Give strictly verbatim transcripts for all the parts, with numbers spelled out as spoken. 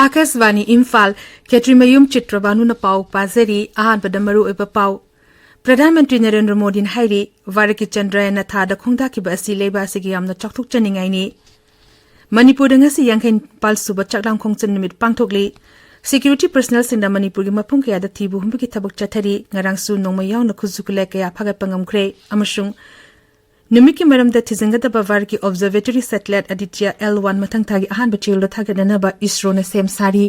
ꯑꯥꯀꯥꯁꯕꯥꯅꯤ ꯏꯝꯐꯥꯜ, ꯈꯦꯇ꯭ꯔꯤꯃꯌꯨꯝ ꯆꯤꯇ꯭ꯔꯕꯥꯅꯨꯅ ꯄꯥꯎ ꯄꯥꯖꯔꯤ꯫ ꯑꯍꯥꯟꯕꯗ ꯃꯔꯨꯑꯣꯏꯕ ꯄꯥꯎ꯫ ꯄ꯭ꯔꯙꯥꯟ ꯃꯟꯇ꯭ꯔꯤ ꯅꯔꯦꯟꯗ꯭ꯔ ꯃꯣꯗꯤꯅ ꯍꯥꯏꯔꯤ, ꯚꯥꯔꯠꯀꯤ ꯆꯟꯗ꯭ꯔꯌꯥꯟ ꯊꯥꯗ ꯈꯣꯡꯗꯥꯈꯤꯕ ꯑꯁꯤ ꯂꯩꯕꯥꯛ ꯑꯁꯤꯒꯤ ꯌꯥꯝꯅ ꯆꯥꯎꯊꯣꯛꯆꯅꯤꯡꯉꯥꯏꯅꯤ꯫ ꯃꯅꯤꯄꯨꯔꯗ ꯉꯁꯤ ꯌꯥꯡꯈꯩ ꯅꯤꯄꯥꯜ ꯁꯨꯕ ꯆꯥꯛꯂꯥꯝ ꯈꯣꯡꯆꯠ ꯅꯨꯃꯤꯠ ꯄꯥꯡꯊꯣꯛꯂꯤ꯫ ꯁꯦꯀ꯭ꯌꯨꯔꯤꯇꯤ ꯄꯔꯁꯅꯦꯜꯁꯤꯡꯅ ꯃꯅꯤꯄꯨꯔꯒꯤ ꯃꯐꯝ ꯀꯌꯥꯗ ꯊꯤꯕ ꯍꯨꯝꯕꯒꯤ ꯊꯕꯛ ꯆꯠꯊꯔꯤ꯫ ꯉꯔꯥꯡꯁꯨ ꯅꯣꯡꯃꯩ ꯌꯥꯎꯅ ꯈꯨꯠꯁꯨ ꯈꯨꯠꯂꯥꯏ ꯀꯌꯥ ꯐꯥꯒꯠꯄ ꯉꯝꯈ꯭ꯔꯦ꯫ ꯑꯃꯁꯨꯡ ꯅꯨꯃꯤꯠꯀꯤ ꯃꯔꯝꯗ ꯊꯤꯖꯤꯟꯒꯗꯕ ꯚꯥꯔꯠꯀꯤ observatory satellite Aditya L one ꯃꯊꯪ ꯊꯥꯒꯤ ꯑꯍꯥꯟꯕ ꯆꯌꯣꯜꯗ ꯊꯥꯒꯠꯅꯅꯕ ꯏꯁꯔꯣꯅ ꯁꯦꯝ ꯁꯥꯔꯤ꯫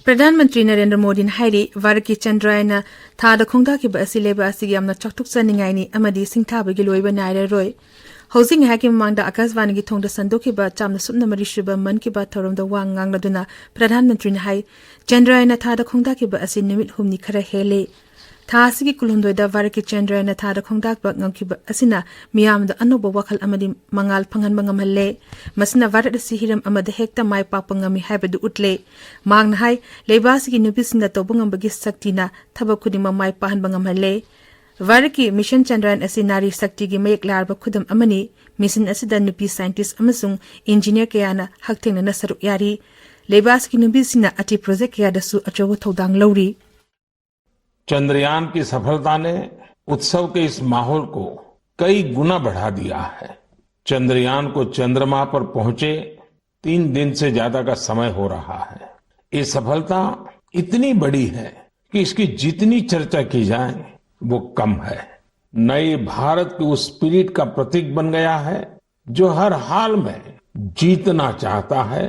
ꯄ꯭ꯔꯙꯥꯟ ꯃꯟꯇ꯭ꯔꯤ ꯅꯔꯦꯟꯗ꯭ꯔ ꯃꯣꯗꯤꯅ ꯍꯥꯏꯔꯤ, ꯚꯥꯔꯠꯀꯤ ꯆꯟꯗ꯭ꯔꯌꯥꯟꯅ ꯊꯥꯗ ꯈꯣꯡꯗꯥꯈꯤꯕ ꯑꯁꯤ ꯂꯩꯕꯥꯛ ꯑꯁꯤꯒꯤ ꯌꯥꯝꯅ ꯆꯥꯎꯊꯣꯛꯆꯅꯤꯡꯉꯥꯏꯅꯤ ꯑꯃꯗꯤ ꯁꯤꯡꯊꯥꯕꯒꯤ ꯂꯣꯏꯕ ꯅꯥꯏꯔꯔꯣꯏ꯫ ꯍꯧꯖꯤꯛ ꯉꯥꯏꯍꯥꯛꯀꯤ ꯃꯃꯥꯡꯗ ꯑꯥꯀꯥꯁꯕꯥꯅꯤꯒꯤ ꯊꯣꯡꯗ ꯁꯟꯗꯣꯛꯈꯤꯕ ꯆꯥꯝꯃ ꯁꯨꯞꯅ ꯃꯔꯤ ꯁꯨꯕ ꯃꯟ ꯀꯤ ꯕꯥꯠ ꯊꯧꯔꯝꯗ ꯋꯥ ꯉꯥꯡꯂꯗꯨꯅ ꯄ꯭ꯔꯙꯥꯟ ꯃꯟꯇ꯭ꯔꯤꯅ ꯍꯥꯏ, ꯆꯟꯗ꯭ꯔꯌꯥꯟꯅ ꯊꯥꯗ ꯈꯣꯡꯗꯥꯈꯤꯕ ꯑꯁꯤ ꯅꯨꯃꯤꯠ ꯍꯨꯝꯅꯤ ꯈꯔ ꯍꯦꯜꯂꯦ꯫ ꯊꯥ ꯑꯁꯤꯒꯤ ꯀꯨꯟꯍꯨꯝꯗꯣꯏꯗ ꯚꯥꯔꯠꯀꯤ ꯆꯟꯗ꯭ꯔꯌꯥꯟꯅ ꯊꯥꯗ ꯈꯣꯡꯗꯥꯛꯄ ꯉꯝꯈꯤꯕ ꯑꯁꯤꯅ ꯃꯤꯌꯥꯝꯗ ꯑꯅꯧꯕ ꯋꯥꯈꯜ ꯑꯃꯗꯤ ꯃꯉꯥꯜ ꯐꯪꯍꯟꯕ ꯉꯝꯍꯜꯂꯦ꯫ ꯃꯁꯤꯅ ꯚꯥꯔꯠ ꯑꯁꯤ ꯍꯤꯔꯝ ꯑꯃꯗ ꯍꯦꯛꯇ ꯃꯥꯏ ꯄꯥꯛꯄ ꯉꯝꯃꯤ ꯍꯥꯏꯕꯗꯨ ꯎꯠꯂꯦ꯫ ꯃꯍꯥꯛꯅ ꯍꯥꯏ, ꯂꯩꯕꯥꯛ ꯑꯁꯤꯒꯤ ꯅꯨꯄꯤꯁꯤꯡꯅ ꯇꯧꯕ ꯉꯝꯕꯒꯤ ꯁꯛꯇꯤꯅ ꯊꯕꯛ ꯈꯨꯗꯤꯡꯃꯛ ꯃꯥꯏ ꯄꯥꯛꯍꯟꯕ ꯉꯝꯍꯜꯂꯦ꯫ ꯚꯥꯔꯠꯀꯤ ꯃꯤꯁꯟ ꯆꯟꯗ꯭ꯔꯌꯥꯟ ꯑꯁꯤ ꯅꯥꯔꯤ ꯁꯛꯇꯤꯒꯤ ꯃꯌꯦꯛ ꯂꯥꯔꯕ ꯈꯨꯗꯝ ꯑꯃꯅꯤ꯫ ꯃꯤꯁꯟ ꯑꯁꯤꯗ ꯅꯨꯄꯤ ꯁꯥꯏꯟꯇꯤꯁ ꯑꯃꯁꯨꯡ ꯏꯟꯖꯤꯅꯤꯌꯔ ꯀꯌꯥꯅ ꯍꯛꯊꯦꯡꯅꯅ ꯁꯔꯨꯛ ꯌꯥꯔꯤ꯫ ꯂꯩꯕꯥꯛ ꯑꯁꯤꯒꯤ ꯅꯨꯄꯤꯁꯤꯡꯅ ꯑꯇꯩ ꯄ꯭ꯔꯣꯖꯦꯛ ꯀꯌꯥꯗꯁꯨ ꯑꯆꯧꯕ ꯊꯧꯗꯥꯡ ꯂꯧꯔꯤ꯫ चंद्रयान की सफलता ने उत्सव के इस माहौल को कई गुना बढ़ा दिया है। चंद्रयान को चंद्रमा पर पहुंचे तीन दिन से ज्यादा का समय हो रहा है। ये सफलता इतनी बड़ी है कि इसकी जितनी चर्चा की जाए, वो कम है। नए भारत के उस स्पिरिट का प्रतीक बन गया है, जो हर हाल में जीतना चाहता है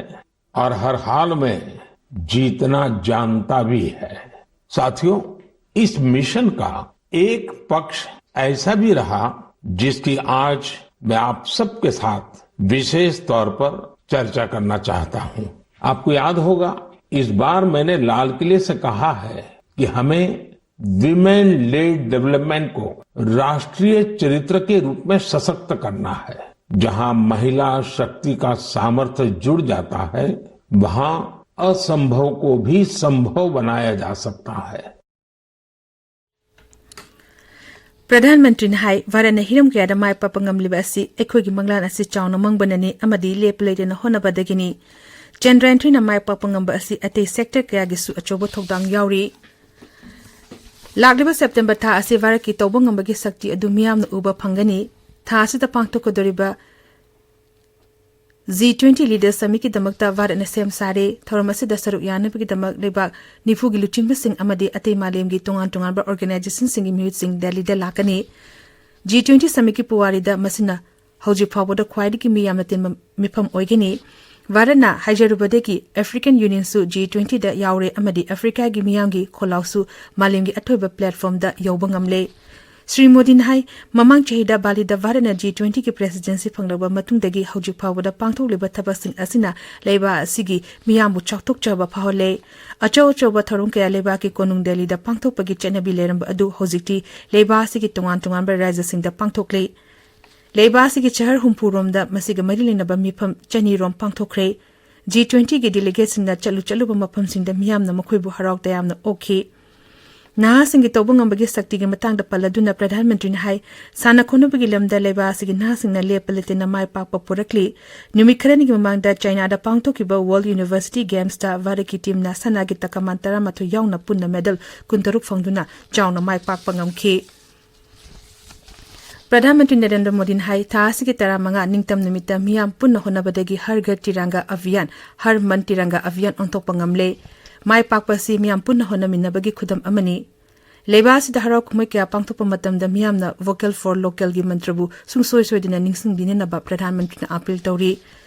और हर हाल में जीतना जानता भी है। साथियों, इस मिशन का एक पक्ष ऐसा भी रहा, जिसकी आज मैं आप सबके साथ विशेष तौर पर चर्चा करना चाहता हूं। आपको याद होगा, इस बार मैंने लाल किले से कहा है कि हमें विमेन लेड डेवलपमेंट को राष्ट्रीय चरित्र के रूप में सशक्त करना है। जहां महिला शक्ति का सामर्थ्य जुड़ जाता है, वहां असंभव को भी संभव बनाया जा सकता है। ꯄ꯭ꯔꯙꯥꯟ ꯃꯟꯇ꯭ꯔꯤꯅ ꯍꯥꯏ, ꯚꯥꯔꯠꯅ ꯍꯤꯔꯝ ꯀꯌꯥꯗ ꯃꯥꯏ ꯄꯥꯛꯄ ꯉꯝꯂꯤꯕ ꯑꯁꯤ ꯑꯩꯈꯣꯏꯒꯤ ꯃꯪꯂꯥꯟ ꯑꯁꯤ ꯆꯥꯎꯅ ꯃꯪꯕꯅꯅꯤ ꯑꯃꯗꯤ ꯂꯦꯞꯄ ꯂꯩꯇꯅ ꯍꯣꯠꯅꯕꯗꯒꯤꯅꯤ꯫ ꯆꯟꯗ꯭ꯔꯌꯥꯟ ꯊ꯭ꯔꯤꯅ ꯃꯥꯏ ꯄꯥꯛꯄ ꯉꯝꯕ ꯑꯁꯤ ꯑꯇꯩ ꯁꯦꯛꯇꯔ ꯀꯌꯥꯒꯤꯁꯨ ꯑꯆꯧꯕ ꯊꯧꯗꯥꯡ ꯌꯥꯎꯔꯤ꯫ ꯂꯥꯛꯂꯤꯕ ꯁꯦꯞꯇꯦꯝꯕꯔ ꯊꯥ ꯑꯁꯤ ꯚꯥꯔꯠꯀꯤ ꯇꯧꯕ ꯉꯝꯕꯒꯤ ꯁꯛꯇꯤ ꯑꯗꯨ ꯃꯤꯌꯥꯝꯅ ꯎꯕ ꯐꯪꯒꯅꯤ꯫ ꯊꯥ ꯑꯁꯤꯗ ꯄꯥꯡꯊꯣꯛꯀꯗꯧꯔꯤꯕ ꯖꯤ ꯇ꯭ꯋꯦꯟꯇꯤ ꯂꯤꯗꯔ ꯁꯃꯤꯠꯀꯤꯗꯃꯛꯇ ꯚꯥꯔꯠꯅ ꯁꯦꯝ ꯁꯥꯔꯦ꯫ ꯊꯧꯔꯝ ꯑꯁꯤꯗ ꯁꯔꯨꯛ ꯌꯥꯅꯕꯒꯤꯗꯃꯛ ꯂꯩꯕꯥꯛ ꯅꯤꯐꯨꯒꯤ ꯂꯨꯆꯤꯡꯕꯁꯤꯡ ꯑꯃꯗꯤ ꯑꯇꯩ ꯃꯥꯂꯦꯝꯒꯤ ꯇꯣꯉꯥꯟ ꯇꯣꯉꯥꯟꯕ ꯑꯣꯔꯒꯅꯥꯏꯖꯦꯁꯟꯁꯤꯡꯒꯤ ꯃꯤꯍꯨꯠꯁꯤꯡ ꯗꯦꯜꯂꯤꯗ ꯂꯥꯛꯀꯅꯤ꯫ ꯖꯤ ꯇ꯭ꯋꯦꯟꯇꯤ ꯁꯃꯤꯠꯀꯤ ꯄꯨꯋꯥꯔꯤꯗ ꯃꯁꯤꯅ ꯍꯧꯖꯤꯛ ꯐꯥꯎꯕꯗ ꯈ꯭ꯋꯥꯏꯗꯒꯤ ꯃꯤ ꯌꯥꯝꯅ ꯇꯤꯟꯕ ꯃꯤꯐꯝ ꯑꯣꯏꯒꯅꯤ꯫ ꯚꯥꯔꯠꯅ ꯍꯥꯏꯖꯔꯨꯕꯗꯒꯤ ꯑꯦꯐ꯭ꯔꯤꯀꯥꯟ ꯌꯨꯅꯤꯌꯟꯁꯨ ꯖꯤ ꯇ꯭ꯋꯦꯟꯇꯤꯗ ꯌꯥꯎꯔꯦ ꯑꯃꯗꯤ ꯑꯐ꯭ꯔꯤꯀꯥꯒꯤ ꯃꯤꯌꯥꯝꯒꯤ ꯈꯣꯜꯂꯥꯎꯁꯨ ꯃꯥꯂꯦꯝꯒꯤ ꯑꯊꯣꯏꯕ ꯄ꯭ꯂꯦꯠꯐꯣꯔꯝꯗ ꯌꯧꯕ ꯉꯝꯂꯦ꯫ ꯁ꯭ꯔꯤ ꯃꯣꯗꯤꯅ ꯍꯥꯏ, ꯃꯃꯥꯡ ꯆꯍꯤꯗ ꯕꯥꯂꯤꯗ ꯚꯥꯔꯠꯅ ꯖꯤ ꯇ꯭ꯋꯦꯟꯇꯤꯒꯤ ꯄ꯭ꯔꯦꯁꯤꯗꯦꯟꯁꯤ ꯐꯪꯂꯕ ꯃꯇꯨꯡꯗꯒꯤ ꯍꯧꯖꯤꯛ ꯐꯥꯎꯕꯗ ꯄꯥꯡꯊꯣꯛꯂꯤꯕ ꯊꯕꯛꯁꯤꯡ ꯑꯁꯤꯅ ꯂꯩꯕꯥꯛ ꯑꯁꯤꯒꯤ ꯃꯤꯌꯥꯝꯕꯨ ꯆꯥꯎꯊꯣꯛꯆꯕ ꯐꯥꯎꯍꯜꯂꯦ꯫ ꯑꯆꯧ ꯑꯆꯧꯕ ꯊꯧꯔꯝ ꯀꯌꯥ ꯂꯩꯕꯥꯛꯀꯤ ꯀꯣꯅꯨꯡ ꯗꯦꯜꯂꯤꯗ ꯄꯥꯡꯊꯣꯛꯄꯒꯤ ꯆꯠꯅꯕꯤ ꯂꯩꯔꯝꯕ ꯑꯗꯨ ꯍꯧꯖꯤꯛꯇꯤ ꯂꯩꯕꯥꯛ ꯑꯁꯤꯒꯤ ꯇꯣꯉꯥꯟ ꯇꯣꯉꯥꯟꯕ ꯔꯥꯖ꯭ꯌꯁꯤꯡꯗ ꯄꯥꯡꯊꯣꯛꯂꯦ꯫ ꯂꯩꯕꯥꯛ ꯑꯁꯤꯒꯤ ꯁꯍꯔ ꯍꯨꯝꯐꯨ ꯔꯣꯝꯗ ꯃꯁꯤꯒ ꯃꯔꯤ ꯂꯩꯅꯕ ꯃꯤꯐꯝ ꯆꯅꯤ ꯔꯣꯝ ꯄꯥꯡꯊꯣꯛꯈ꯭ꯔꯦ꯫ ꯖꯤ ꯇ꯭ꯋꯦꯟꯇꯤꯒꯤ ꯗꯦꯂꯤꯒꯦꯠꯁꯤꯡꯅ ꯆꯠꯂꯨ ꯆꯠꯂꯨꯕ ꯃꯐꯝꯁꯤꯡꯗ ꯃꯤꯌꯥꯝꯅ ꯃꯈꯣꯏꯕꯨ ꯍꯔꯥꯎ ꯇꯌꯥꯝꯅ ꯑꯣꯛꯈꯤ꯫ ꯅꯍꯥꯁꯤꯡꯒꯤ ꯇꯧꯕ ꯉꯝꯕꯒꯤ ꯁꯛꯇꯤꯒꯤ ꯃꯇꯥꯡꯗ ꯄꯜꯂꯗꯨꯅ ꯄ꯭ꯔꯙꯥꯟ ꯃꯟꯇ꯭ꯔꯤꯅ ꯍꯥꯏ, ꯁꯥꯟꯅ ꯈꯣꯠꯅꯕꯒꯤ ꯂꯝꯗ ꯂꯩꯕꯥꯛ ꯑꯁꯤꯒꯤ ꯅꯍꯥꯁꯤꯡꯅ ꯂꯦꯞꯄ ꯂꯩꯇꯅ ꯃꯥꯏ ꯄꯥꯛꯄ ꯄꯨꯔꯛꯂꯤ꯫ ꯅꯨꯃꯤꯠ ꯈꯔꯅꯤꯒꯤ ꯃꯃꯥꯡꯗ ꯆꯥꯏꯅꯥꯗ ꯄꯥꯡꯊꯣꯛꯈꯤꯕ ꯋꯥꯔꯜꯗ ꯌꯨꯅꯤꯚꯔꯁꯤꯇꯤ ꯒꯦꯝꯁꯇ ꯚꯥꯔꯠꯀꯤ ꯇꯤꯝꯅ ꯁꯅꯥꯒꯤ ꯇꯀꯃꯥꯟ ꯇꯔꯥꯃꯥꯊꯣꯏ ꯌꯥꯎꯅ ꯄꯨꯟꯅ ꯃꯦꯗꯜ ꯀꯨꯟꯇꯔꯨꯛ ꯐꯪꯗꯨꯅ ꯆꯥꯎꯅ ꯃꯥꯏ ꯄꯥꯛꯄ ꯉꯝꯈꯤ꯫ ꯄ꯭ꯔꯙꯥꯟ ꯃꯟꯇ꯭ꯔꯤ ꯅꯔꯦꯟꯗ꯭ꯔ ꯃꯣꯗꯤꯅ ꯍꯥꯏ, ꯊꯥ ꯑꯁꯤꯒꯤ ꯇꯔꯥꯃꯉꯥ ꯅꯤꯡꯇꯝ ꯅꯨꯃꯤꯠꯇ ꯃꯤꯌꯥꯝ ꯄꯨꯟꯅ ꯍꯣꯠꯅꯕꯗꯒꯤ ꯍꯔ ꯘꯔ ꯇꯤꯔꯪꯒꯥ ꯑꯚꯤꯌꯥꯟ, ꯍꯔ ꯃꯟ ꯇꯤꯔꯪꯒꯥ ꯑꯚꯤꯌꯥꯟ ꯑꯣꯟꯊꯣꯛꯄ ꯉꯝꯂꯦ꯫ ꯃꯥꯏ ꯄꯥꯛꯄ ꯑꯁꯤ ꯃꯤꯌꯥꯝ ꯄꯨꯟꯅ ꯍꯣꯠꯅꯃꯤꯟꯅꯕꯒꯤ ꯈꯨꯗꯝ ꯑꯃꯅꯤ꯫ ꯂꯩꯕꯥꯛ ꯑꯁꯤꯗ ꯍꯔꯥꯎ ꯀꯨꯝꯍꯩ ꯀꯌꯥ ꯄꯥꯡꯊꯣꯛꯄ ꯃꯇꯝꯗ ꯃꯤꯌꯥꯝꯅ Vocal for Localꯒꯤ ꯃꯟꯇ꯭ꯔꯕꯨ ꯁꯨꯡꯁꯣꯏ ꯁꯣꯏꯗꯅ ꯅꯤꯡꯁꯤꯡꯕꯤꯅꯅꯕ ꯄ꯭ꯔꯙꯥꯟ ꯃꯟꯇ꯭ꯔꯤꯅ ꯑꯥꯄꯤꯜ ꯇꯧꯔꯤ꯫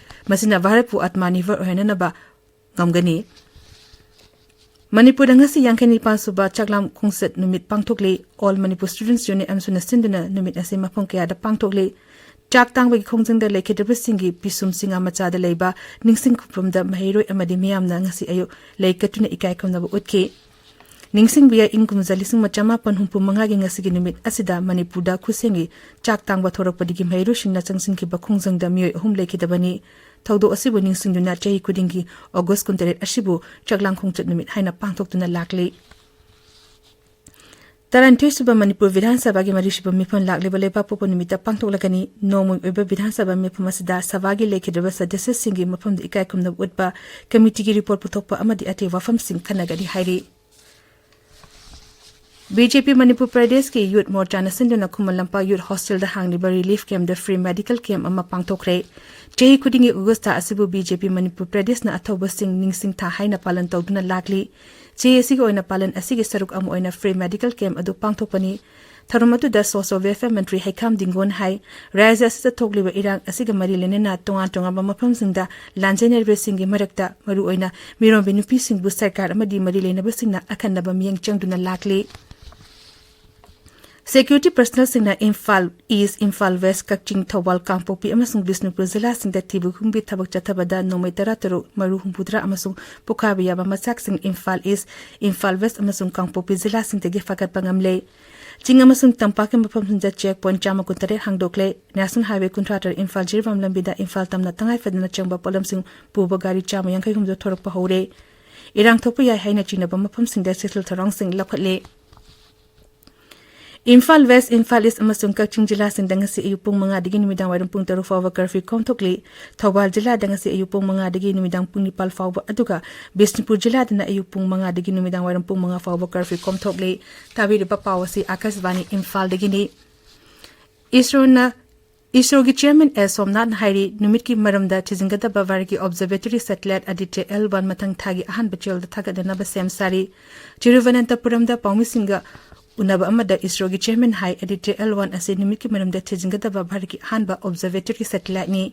ꯃꯁꯤꯅ ꯚꯥꯔꯠꯄꯨ ꯑꯥꯇꯃꯥꯅꯤꯔꯚꯔ ꯑꯣꯏꯍꯟꯅꯅꯕ ꯉꯝꯒꯅꯤ꯫ ꯃꯅꯤꯄꯨꯔꯗ ꯉꯁꯤ ꯌꯥꯡꯈꯩ ꯅꯤꯄꯥꯟ ꯁꯨꯕ ꯆꯥꯛꯂꯥꯝ ꯈꯣꯡꯆꯠ ꯅꯨꯃꯤꯠ ꯄꯥꯡꯊꯣꯛꯂꯤ꯫ All Manipur Students Union ꯑꯃꯁꯨꯅ ꯁꯤꯟꯗꯨꯅ ꯅꯨꯃꯤꯠ ꯑꯁꯤ ꯃꯐꯝ ꯀꯌꯥꯗ ꯄꯥꯡꯊꯣꯛꯂꯤ꯫ ꯆꯥꯛ ꯇꯥꯡꯕꯒꯤ ꯈꯣꯡꯖꯪꯗ ꯂꯩꯈꯤꯗ꯭ꯔꯕꯁꯤꯡꯒꯤ ꯄꯤꯁꯨꯝ ꯁꯤꯡꯉꯥ ꯃꯆꯥꯗ ꯂꯩꯕ ꯅꯤꯡꯁꯤꯡ ꯈꯨꯕꯝꯗ ꯃꯍꯩꯔꯣꯏ ꯑꯃꯗꯤ ꯃꯤꯌꯥꯝꯅ ꯉꯁꯤ ꯑꯌꯨꯛ ꯂꯩ ꯀꯠꯇꯨꯅ ꯏꯀꯥꯏ ꯈꯨꯝꯅꯕ ꯎꯠꯈꯤ꯫ ꯅꯤꯡꯁꯤꯡꯕ ꯌꯥꯏ, ꯏꯪ ꯀꯨꯝꯖꯥ ꯂꯤꯁꯤꯡ ꯑꯃ ꯆꯃꯥꯄꯟ ꯍꯨꯝꯐꯨ ꯃꯉꯥꯒꯤ ꯉꯁꯤꯒꯤ ꯅꯨꯃꯤꯠ ꯑꯁꯤꯗ ꯃꯅꯤꯄꯨꯔꯗ ꯈꯨꯠꯁꯦꯝꯒꯤ ꯆꯥꯛ ꯇꯥꯡꯕ ꯊꯣꯔꯛꯄꯗꯒꯤ ꯃꯍꯩꯔꯣꯏꯁꯤꯡꯅ ꯆꯪꯁꯤꯟꯈꯤꯕ ꯈꯣꯡꯖꯪꯗ ꯃꯤꯑꯣꯏ ꯑꯍꯨꯝ ꯂꯩꯈꯤꯗꯕꯅꯤ꯫ ꯊꯧꯗꯣꯛ ꯑꯁꯤꯕꯨ ꯅꯤꯡꯁꯤꯡꯗꯨꯅ ꯆꯍꯤ ꯈꯨꯗꯤꯡꯒꯤ ꯑꯣꯒꯁ ꯀꯨꯟꯇꯔꯦꯠ ꯑꯁꯤꯕꯨ ꯆꯥꯛꯂꯥꯡ ꯈꯣꯡꯆꯠ ꯅꯨꯃꯤꯠ ꯍꯥꯏꯅ ꯄꯥꯡꯊꯣꯛꯇꯨꯅ ꯂꯥꯛꯂꯤ꯫ ꯇꯔꯥꯅꯤꯊꯣꯏꯁꯨꯕ ꯃꯅꯤꯄꯨꯔ ꯕꯤꯙꯥꯟ ꯁꯚꯥꯒꯤ ꯃꯔꯤꯁꯨꯕ ꯃꯤꯐꯝ ꯂꯥꯛꯂꯤꯕ ꯂꯩꯕꯥꯛꯄꯣꯛꯄ ꯅꯨꯃꯤꯠꯇ ꯄꯥꯡꯊꯣꯛꯂꯒꯅꯤ꯫ ꯅꯣꯡꯃꯒꯤ ꯑꯣꯏꯕ ꯕꯤꯙꯥꯟ ꯁꯚꯥ ꯃꯤꯐꯝ ꯑꯁꯤꯗ ꯁꯚꯥꯒꯤ ꯂꯩꯈꯤꯗ꯭ꯔꯕ ꯁꯗꯁ꯭ꯌꯁꯤꯡꯒꯤ ꯃꯐꯝꯗ ꯏꯀꯥꯏ ꯈꯨꯝꯅꯕ ꯎꯠꯄ, ꯀꯃꯤꯇꯤꯒꯤ ꯔꯤꯄꯣꯔꯠ ꯄꯨꯊꯣꯛꯄ ꯑꯃꯗꯤ ꯑꯇꯩ ꯋꯥꯐꯝꯁꯤꯡ ꯈꯟꯅꯒꯅꯤ ꯍꯥꯏꯔꯤ꯫ ꯕꯤ ꯖꯦ ꯄꯤ ꯃꯅꯤꯄꯨꯔ ꯄ꯭ꯔꯗꯦꯁꯀꯤ ꯌꯨꯠ ꯃꯣꯔꯆꯥꯅ ꯁꯤꯟꯗꯨꯅ ꯈꯨꯃꯟ ꯂꯝꯄꯥꯛ ꯌꯨꯠ ꯍꯣꯁꯇꯦꯜꯗ ꯍꯥꯡꯂꯤꯕ ꯔꯤꯂꯤꯐ ꯀꯦꯝꯞꯇ ꯐ꯭ꯔꯤ ꯃꯦꯗꯤꯀꯦꯜ ꯀꯦꯝꯞ ꯑꯃ ꯄꯥꯡꯊꯣꯛꯈ꯭ꯔꯦ꯫ ꯆꯍꯤ ꯈꯨꯗꯤꯡꯒꯤ ꯑꯣꯒꯁ ꯊꯥ ꯑꯁꯤꯕꯨ ꯕꯤ ꯖꯦ ꯄꯤ ꯃꯅꯤꯄꯨꯔ ꯄ꯭ꯔꯗꯦꯁꯅ ꯑꯊꯧꯕꯁꯤꯡ ꯅꯤꯡꯁꯤꯡ ꯊꯥ ꯍꯥꯏꯅ ꯄꯥꯂꯟ ꯇꯧꯗꯨꯅ ꯂꯥꯛꯂꯤ꯫ ꯆꯍꯤ ꯑꯁꯤꯒꯤ ꯑꯣꯏꯅ ꯄꯥꯂꯟ ꯑꯁꯤꯒꯤ ꯁꯔꯨꯛ ꯑꯃ ꯑꯣꯏꯅ ꯐ꯭ꯔꯤ ꯃꯦꯗꯤꯀꯦꯜ ꯀꯦꯝꯞ ꯑꯗꯨ ꯄꯥꯡꯊꯣꯛꯄꯅꯤ꯫ ꯊꯧꯔꯝ ꯑꯗꯨꯗ ꯁꯣꯁꯤꯌꯦꯜ ꯋꯦꯜꯐꯤꯌꯔ ꯃꯟꯇ꯭ꯔꯤ ꯍꯩꯈꯥꯝ ꯗꯤꯡꯒꯣꯟ ꯍꯥꯏ, ꯔꯥꯖ꯭ꯌ ꯑꯁꯤꯗ ꯊꯣꯛꯂꯤꯕ ꯏꯔꯥꯡ ꯑꯁꯤꯒ ꯃꯔꯤ ꯂꯩꯅꯅ ꯇꯣꯉꯥꯟ ꯇꯣꯉꯥꯟꯕ ꯃꯐꯝꯁꯤꯡꯗ ꯂꯥꯟꯖꯦꯟꯅꯔꯤꯕꯁꯤꯡꯒꯤ ꯃꯔꯛꯇ ꯃꯔꯨꯑꯣꯏꯅ ꯃꯤꯔꯣꯟꯕꯤ ꯅꯨꯄꯤꯁꯤꯡꯕꯨ ꯁꯔꯀꯥꯔ ꯑꯃꯗꯤ ꯃꯔꯤ ꯂꯩꯅꯕꯁꯤꯡꯅ ꯑꯈꯟꯅꯕ ꯃꯤꯠꯌꯦꯡ ꯆꯪꯗꯨꯅ ꯂꯥꯛꯂꯤ꯫ ꯁꯦꯀ꯭ꯌꯨꯔꯤꯇꯤ ꯄꯔꯁꯅꯦꯜꯁꯤꯡꯅ ꯏꯝꯐꯥꯜ ꯏꯁ, ꯏꯝꯐꯥꯜ ꯋꯦꯁ, ꯀꯛꯆꯤꯡ, ꯊꯧꯕꯥꯜ, ꯀꯥꯡꯄꯣꯛꯄꯤ ꯑꯃꯁꯨꯡ ꯕꯤꯁꯅꯨꯄꯨꯔ ꯖꯤꯂꯥꯁꯤꯡꯗ ꯊꯤꯕ ꯍꯨꯝꯕꯒꯤ ꯊꯕꯛ ꯆꯠꯊꯕꯗ ꯅꯣꯡꯃꯩ ꯇꯔꯥꯇꯔꯨꯛ, ꯃꯔꯨ ꯍꯨꯝꯐꯨꯇꯔꯥ ꯑꯃꯁꯨꯡ ꯄꯣꯈꯥꯏꯕ ꯌꯥꯕ ꯃꯆꯥꯛꯁꯤꯡ ꯏꯝꯐꯥꯜ ꯏꯁ, ꯏꯝꯐꯥꯜ ꯋꯦꯁ ꯑꯃꯁꯨꯡ ꯀꯥꯡꯄꯣꯛꯄꯤ ꯖꯤꯂꯥꯁꯤꯡꯗꯒꯤ ꯐꯥꯒꯠꯄ ꯉꯝꯂꯦ꯫ ꯆꯤꯡ ꯑꯃꯁꯨꯡ ꯇꯝꯄꯥꯛꯀꯤ ꯃꯐꯝꯁꯤꯡꯗ ꯆꯦꯛ ꯄꯣꯏꯟꯠ ꯆꯥꯝꯃ ꯀꯨꯟꯇꯔꯦꯠ ꯍꯥꯡꯗꯣꯛꯂꯦ꯫ ꯅꯦꯁꯅꯦꯜ ꯍꯥꯏꯋꯦ ꯀꯨꯟꯊ꯭ꯔꯥ ꯇꯔꯦꯠ ꯏꯝꯐꯥꯜ ꯖꯤꯔꯤꯕꯥꯝ ꯂꯝꯕꯤꯗ ꯏꯝꯐꯥꯜ ꯇꯝꯅ ꯇꯉꯥꯏ ꯐꯗꯅ ꯆꯪꯕ ꯄꯣꯠꯂꯝꯁꯤꯡ ꯄꯨꯕ ꯒꯥꯔꯤ ꯆꯥꯝꯃ ꯌꯥꯡꯈꯩ ꯍꯨꯝꯗꯣꯏ ꯊꯣꯔꯛꯄ ꯍꯧꯔꯦ꯫ ꯏꯔꯥꯡ ꯊꯣꯛꯄ ꯌꯥꯏ ꯍꯥꯏꯅ ꯆꯤꯡꯅꯕ ꯃꯐꯝꯁꯤꯡꯗ ꯆꯦꯛꯁꯤꯜ ꯊꯧꯔꯥꯡꯁꯤꯡ ꯂꯧꯈꯠꯂꯦ꯫ ꯏꯝꯐꯥꯜ ꯋꯦꯁ, ꯏꯝꯐꯥꯜ ꯏꯁ ꯑꯃꯁꯨꯡ ꯀꯛꯆꯤꯡ ꯖꯤꯂꯥꯁꯤꯡꯗ ꯉꯁꯤ ꯑꯌꯨꯛ ꯄꯨꯡ ꯃꯉꯥꯗꯒꯤ ꯅꯨꯃꯤꯗꯥꯡ ꯋꯥꯏꯔꯝ ꯄꯨꯡ ꯇꯔꯨꯛ ꯐꯥꯎꯕ ꯀꯔꯐ꯭ꯌꯨ ꯀꯣꯝꯊꯣꯛꯂꯤ꯫ ꯊꯧꯕꯥꯜ ꯖꯤꯂꯥꯗ ꯉꯁꯤ ꯑꯌꯨꯛ ꯄꯨꯡ ꯃꯉꯥꯗꯒꯤ ꯅꯨꯃꯤꯗꯥꯡ ꯄꯨꯡ ꯅꯤꯄꯥꯜ ꯐꯥꯎꯕ, ꯑꯗꯨꯒ ꯕꯤꯁꯅꯨꯄꯨꯔ ꯖꯤꯂꯥꯗꯅ ꯑꯌꯨꯛ ꯄꯨꯡ ꯃꯉꯥꯗꯒꯤ ꯅꯨꯃꯤꯗꯥꯡ ꯋꯥꯏꯔꯝ ꯄꯨꯡ ꯃꯉꯥ ꯐꯥꯎꯕ ꯀꯔꯐ꯭ꯌꯨ ꯀꯣꯝꯊꯣꯛꯂꯤ꯫ ꯇꯥꯕꯤꯔꯤꯕ ꯄꯥꯎ ꯑꯁꯤ ꯑꯥꯀꯥꯁꯕꯥꯅꯤ ꯏꯝꯐꯥꯜꯗꯒꯤꯅꯤ꯫ ꯏꯁꯔꯣꯅ, ꯏꯁꯔꯣꯒꯤ ꯆꯤꯌꯔꯃꯦꯟ ꯑꯦꯁ ꯁꯣꯝꯅꯥꯊꯅ ꯍꯥꯏꯔꯤ, ꯅꯨꯃꯤꯠꯀꯤ ꯃꯔꯝꯗ ꯊꯤꯖꯤꯟꯒꯗꯕ ꯚꯥꯔꯠꯀꯤ observatory satellite Aditya L one ꯃꯊꯪ ꯊꯥꯒꯤ ꯑꯍꯥꯟꯕ ꯆꯌꯣꯜꯗ ꯊꯥꯒꯠꯅꯅꯕ ꯁꯦꯝ ꯁꯥꯔꯤ꯫ ꯇꯤꯔꯨꯚꯅꯟꯇꯄꯨꯔꯝꯗ ꯄꯥꯎꯃꯤꯁꯤꯡꯒ ꯎꯅꯕ ꯑꯃꯗ ꯏꯁꯔꯣꯒꯤ ꯆꯤꯌꯔꯃꯦꯟ ꯍꯥꯏ, ꯑꯥꯗꯤꯇ꯭ꯌ ꯑꯦꯜ ꯋꯥꯟ ꯑꯁꯤ ꯅꯨꯃꯤꯠꯀꯤ ꯃꯔꯝꯗ ꯊꯤꯖꯤꯟꯒꯗꯕ ꯚꯥꯔꯠꯀꯤ ꯑꯍꯥꯟꯕ ꯑꯣꯕꯖꯔꯕꯦꯇꯔꯤ ꯁꯦꯇꯤꯂꯥꯏꯠꯅꯤ꯫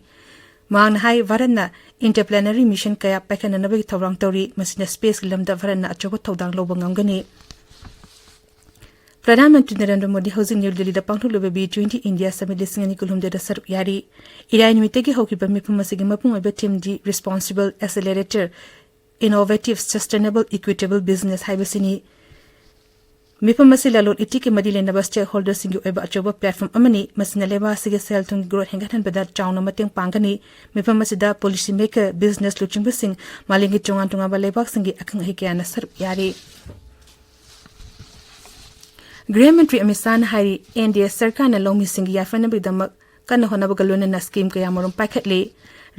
ꯃꯍꯥꯛꯅ ꯍꯥꯏ, ꯚꯥꯔꯠꯅ ꯏꯟꯇꯔꯄ꯭ꯂꯦꯅꯔꯤ ꯃꯤꯁꯟ ꯀꯌꯥ ꯄꯥꯏꯈꯠꯅꯅꯕꯒꯤ ꯊꯧꯔꯥꯡ ꯇꯧꯔꯤ, ꯃꯁꯤꯅ ꯁ꯭ꯄꯦꯁꯀꯤ ꯂꯝꯗ ꯚꯥꯔꯠꯅ ꯑꯆꯧꯕ ꯊꯧꯗꯥꯡ ꯂꯧꯕ ꯉꯝꯒꯅꯤ꯫ ꯄ꯭ꯔꯙꯥꯟ ꯃꯟꯇ꯭ꯔꯤ ꯅꯔꯦꯟꯗ꯭ꯔ ꯃꯣꯗꯤ ꯍꯧꯖꯤꯛ ꯅ꯭ꯌꯨ ꯗꯤꯜꯂꯤꯗ ꯄꯥꯡꯊꯣꯛꯂꯤꯕ ꯕꯤ ꯇ꯭ꯋꯦꯟꯇꯤ ꯏꯟꯗꯤꯌꯥ ꯁꯃꯤꯠ ꯂꯤꯁꯤꯡ ꯑꯅꯤ ꯀꯨꯟꯍꯨꯝꯗꯣꯏꯗ ꯁꯔꯨꯛ ꯌꯥꯔꯤ꯫ ꯏꯔꯥꯏ ꯅꯨꯃꯤꯠꯇꯒꯤ ꯍꯧꯈꯤꯕ ꯃꯤꯐꯝ ꯑꯁꯤꯒꯤ ꯃꯄꯨꯡ ꯑꯣꯏꯕ ꯊꯤꯝꯗꯤ Responsible, Accelerator, Innovative, Sustainable, Equitable Business ꯍꯥꯏꯕꯁꯤꯅꯤ꯫ ꯃꯤꯐꯝ ꯑꯁꯤ ꯂꯂꯣꯟ ꯏꯇꯤꯛꯀꯤ ꯃꯔꯤ ꯂꯩꯅꯕ stakeholderꯁꯤꯡꯒꯤ ꯑꯣꯏꯕ ꯑꯆꯧꯕ platform ꯑꯃꯅꯤ꯫ ꯃꯁꯤꯅ ꯂꯩꯕꯥꯛ ꯑꯁꯤꯒꯤ ꯁꯦꯜ ꯊꯨꯝꯒꯤ growth ꯍꯦꯟꯒꯠꯍꯟꯕꯗ ꯆꯥꯎꯅ ꯃꯇꯦꯡ ꯄꯥꯡꯒꯅꯤ꯫ ꯃꯤꯐꯝ ꯑꯁꯤꯗ policy maker, business ꯂꯨꯆꯤꯡꯕꯁꯤꯡ, ꯃꯥꯂꯦꯝꯒꯤ ꯇꯣꯉꯥꯟ ꯇꯣꯉꯥꯟꯕ ꯂꯩꯕꯥꯛꯁꯤꯡꯒꯤ ꯑꯈꯪ ꯑꯍꯩ ꯀꯌꯥꯅ ꯁꯔꯨꯛ ꯌꯥꯔꯤ꯫ ꯒ꯭ꯔꯍ ꯃꯟꯇ꯭ꯔꯤ ꯑꯃꯤꯠ ꯁꯥꯍꯅ ꯍꯥꯏꯔꯤ, NDA ꯁꯔꯀꯥꯔꯅ ꯂꯧꯃꯤꯁꯤꯡꯒꯤ ꯌꯥꯏꯐꯅꯕꯒꯤꯗꯃꯛ ꯀꯟꯅ ꯍꯣꯠꯅꯕꯒ ꯂꯣꯏꯅꯅ scheme ꯀꯌꯥꯃꯔꯨꯝ ꯄꯥꯏꯈꯠꯂꯤ꯫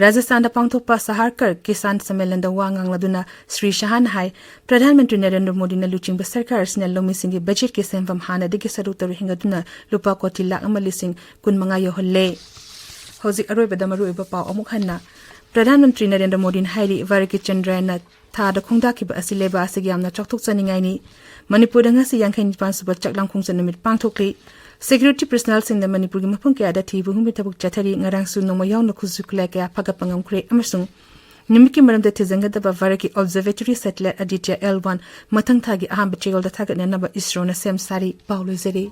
ꯔꯥꯖꯁꯊꯥꯟꯗ ꯄꯥꯡꯊꯣꯛꯄ ꯁꯍꯥꯔꯀꯔ ꯀꯤꯁꯥꯟ ꯁꯝꯃꯦꯂꯟꯗ ꯋꯥ ꯉꯥꯡꯂꯗꯨꯅ ꯁ꯭ꯔꯤ ꯁꯥꯍꯅ ꯍꯥꯏ, ꯄ꯭ꯔꯙꯥꯟ ꯃꯟꯇ꯭ꯔꯤ ꯅꯔꯦꯟꯗ꯭ꯔ ꯃꯣꯗꯤꯅ ꯂꯨꯆꯤꯡꯕ ꯁꯔꯀꯥꯔ ꯑꯁꯤꯅ ꯂꯧꯃꯤꯁꯤꯡꯒꯤ ꯕꯖꯦꯠꯀꯤ ꯁꯦꯟꯐꯝ ꯍꯥꯟꯅꯗꯒꯤ ꯁꯔꯨꯛ ꯇꯔꯨꯛ ꯍꯦꯟꯒꯠꯇꯨꯅ ꯂꯨꯄꯥ ꯀꯣꯇꯤ ꯂꯥꯈ ꯑꯃ ꯂꯤꯁꯤꯡ ꯀꯨꯟ ꯃꯉꯥ ꯌꯧꯍꯜꯂꯦ꯫ ꯍꯧꯖꯤꯛ ꯑꯔꯣꯏꯕꯗ ꯃꯔꯨꯑꯣꯏꯕ ꯄꯥꯎ ꯑꯃꯨꯛ ꯍꯟꯅ꯫ ꯄ꯭ꯔꯙꯥꯟ ꯃꯟꯇ꯭ꯔꯤ ꯅꯔꯦꯟꯗ꯭ꯔ ꯃꯣꯗꯤꯅ ꯍꯥꯏꯔꯤ, ꯚꯥꯔꯠꯀꯤ ꯆꯟꯗ꯭ꯔꯌꯥꯟꯅ ꯊꯥꯗ ꯈꯣꯡꯗꯥꯈꯤꯕ ꯑꯁꯤ ꯂꯩꯕꯥꯛ ꯑꯁꯤꯒꯤ ꯌꯥꯝꯅ ꯆꯥꯎꯊꯣꯛꯆꯅꯤꯡꯉꯥꯏꯅꯤ꯫ ꯃꯅꯤꯄꯨꯔꯗ ꯉꯁꯤ ꯌꯥꯡꯈꯩ ꯅꯤꯄꯥꯟ ꯁꯨꯕ ꯆꯥꯛꯂꯥꯡ ꯈꯣꯡꯆꯠ ꯅꯨꯃꯤꯠ ꯄꯥꯡꯊꯣꯛꯂꯤ꯫ Security personnelꯁꯤꯡꯅ ꯃꯅꯤꯄꯨꯔꯒꯤ ꯃꯐꯝ ꯀꯌꯥꯗ ꯊꯤꯕ ꯍꯨꯝꯕꯒꯤ ꯊꯕꯛ ꯆꯠꯊꯔꯤ꯫ ꯉꯔꯥꯡꯁꯨ ꯅꯣꯡꯃ ꯌꯥꯎꯅ ꯈꯨꯠꯁꯨ ꯈꯨꯠꯂꯥꯏ ꯀꯌꯥ ꯐꯥꯒꯠꯄ ꯉꯝꯈ꯭ꯔꯦ ꯑꯃꯁꯨꯡ ꯅꯨꯃꯤꯠꯀꯤ ꯃꯔꯝꯗ ꯊꯤꯖꯤꯟꯒꯗꯕ ꯚꯥꯔꯠꯀꯤ observatory satellite Aditya L one ꯃꯊꯪ ꯊꯥꯒꯤ ꯑꯍꯥꯟꯕ ꯆꯌꯣꯜꯗ ꯊꯥꯒꯠꯅꯅꯕ ꯏꯁꯔꯣꯅ ꯁꯦꯝ ꯁꯥꯔꯤ꯫ ꯄꯥꯎ ꯂꯣꯏꯖꯔꯦ꯫